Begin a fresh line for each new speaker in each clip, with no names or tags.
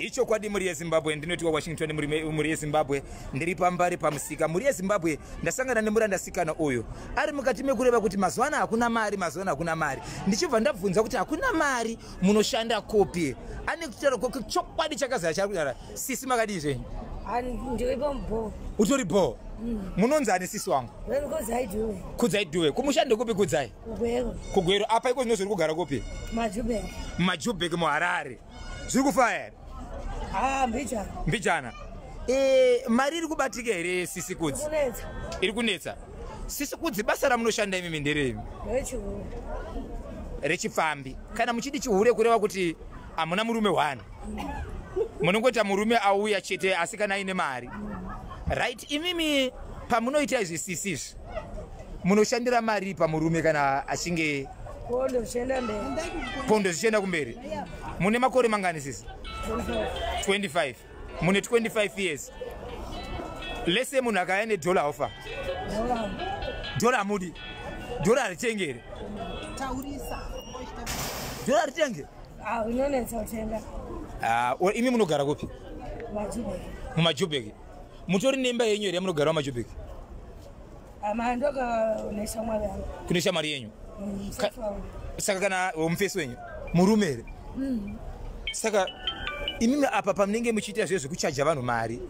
Ichokwadi, mhuri yeZimbabwe, ndinotiwa Washington. Mhuri yeZimbabwe, ndiri pambari pamusika. Mhuri yeZimbabwe, ndasangana nemurandasikana uyu ari mukati mekureva kuti mazuva ano hakuna mari, mazuva ano hakuna mari. Ndichibva ndabvunza kuti hakuna mari, munoshanda kupi? Ane kutaura chokwadi chakazara chari kutaura. Sisi, makadii zvenyu?
Ndiripo mbo.
Utori bo? Munonzi ani, sisi wangu?
Kudzai Dhuwe.
Kudzai Dhuwe. Kumushando kupi, Kudzai?
Kugwero.
Kugwero. Apa iko zvino zviri kugara kupi?
Majubek.
Majubek, muHarare. Zviri kufaya here?
Ah, mbijana.
Mbijana. Mari iri kubatika here, sisi Kudzi?
Kunetsa.
Iri kunetsa. Sisi Kudzi, basa ramunoshanda imimi nderemi?
Rechihure.
Rechifambi. Kana muchiti chihure, kureva kuti hamuna murume one, munongoita murume auya chete, asi kana aine mari. Right. Imimi pamunoita izvi, sisi, izvi munoshandira mari pamurume kana achinge
Pondo zvichienda mberi.
Pondo zvichienda kumberi. Mune makore mangani, sisi?
25.
25. Mune 25 years. Lese munhu akaya nedhola ofa?
Dollar.
Dhola hamudi? Dhola haritengere?
Taurisa.
Dhola haritenge?
Ah, unonetsa kutenga.
Ah, imi munogara kupi?
Majubek.
MuMajubek. Mutori nemba yenyu here yamunogara muMajubek?
Amandoka neshamwari yangu.
Kune shamwari yenyu?
Msefu wangu.
Saka kana mufesi wenyu murume here? Saka imimi apa pamunenge muchiita zve zvekuchaja vanhu mari,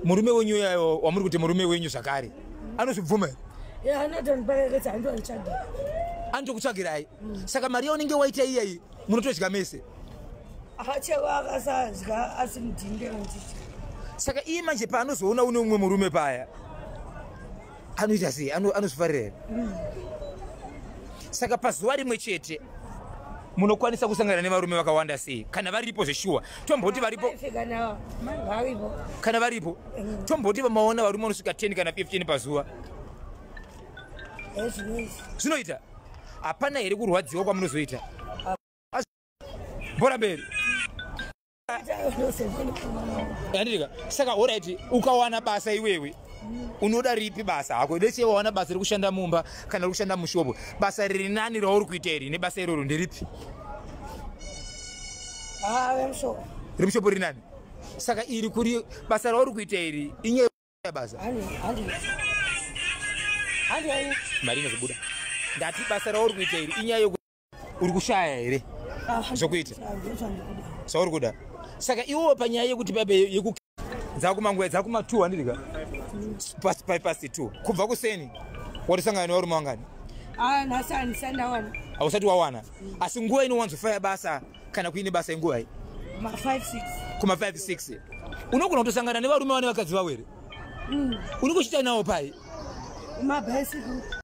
murume wenyu yayo wamuri kuti murume wenyu zvakare anozvibvuma here?
Yeah, anotondiperekedza, andonitsvagira.
Anotokutsvagirai. Saka mari yaunenge waita iyayi munotodya mese?
Acheko akasadya, asi mudhinde muchidya.
Saka iye manje paanozoona une umwe murume paya anoita sei? Anozvifarira here? Saka pazuva rimwe chete munokwanisa kusangana nevarume vakawanda sei, kana varipo zveshuwa? Tomboti varipo.
Five kana varipo.
Kana varipo. Tomboti vamaona varume vanosvika 10 kana 15 pazuva?
Ezvinoizvi.
Zvinoita. Hapana here kurwadziwa kwamunozoita? Bhora mberi. Andika. Saka alright, ukawana basa iwewe unoda ripi basa hako? Lese wawana basa rekushanda mumba kana rekushanda mushopo, basa riri nani rauri kuita iri nebasa iroro nderipi?
Ah, vemushopo.
Remushopo riri nani. Saka iri kuri basa rauri kuita iri inyaya basa?
Handi, handi. Handi ayi.
Mari inozobuda. Ndati basa rauri kuita iri inyaya yoku uri kushaya here zvokuita?
Ndozvandikuda.
Zvauri kuda. Saka iwowo panyaya yekuti pape yeku dzakumanguva dzakuma 2, handidika past 5 past 2, kubva kuseni watisangana nevarume vangani?
Ah, nhasi handisati ndawana.
Hausati wawana. Asi nguva inowanzofaya basa, kana kuine basa, inguva iyi?
Ma 5 6.
Kuma 5 6 unogona kutosangana nevarume vane vakadzi vavo here? Uri kuchita nawo pai?
Mabhaisiku.